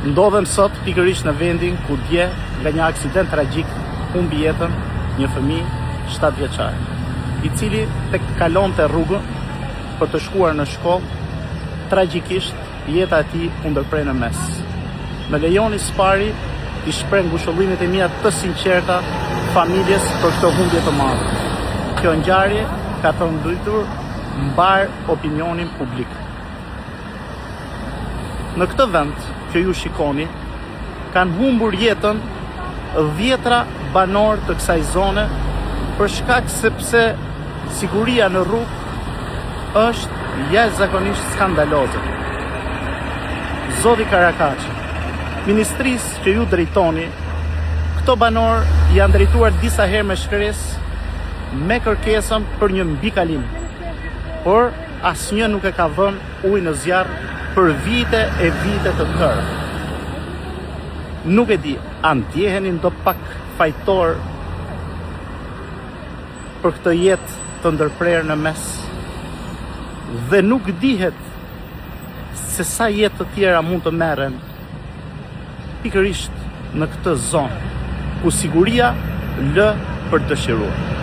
Ndodhem sot pikërisht në vendin ku dje nga një aksident tragjik humbi jetën një fëmijë 7 vjeçar, i cili tek kalonte rrugën për të shkuar në shkollë, tragjikisht jeta e tij u ndërpre në mes. Më lejoni së pari t'i shpreh ngushëllimet e mia të sinqerta familjes për këtë humbje të madhe. Kjo ngjarje ka tronditur mbarë opinionin publik. Në këtë vend që ju shikoni, kanë humbur jetën dhjetra banorë të kësaj zone për shkak sepse siguria në rrugë është jashtëzakonisht skandaloze. Zoti Karakaçi, ministrisë që ju drejtoni, këto banorë janë drejtuar disa herë me shkresë me kërkesën për një mbikalim, por asnjë nuk e ka vënë ujë në zjarr për vite e vite të tëra. Nuk e di, a ndjeheni ndopak fajtor për këtë jetë të ndërprerë në mes dhe nuk dihet se sa jetë të tjera mund të merren pikërisht në këtë zonë ku siguria lë për dëshiruar.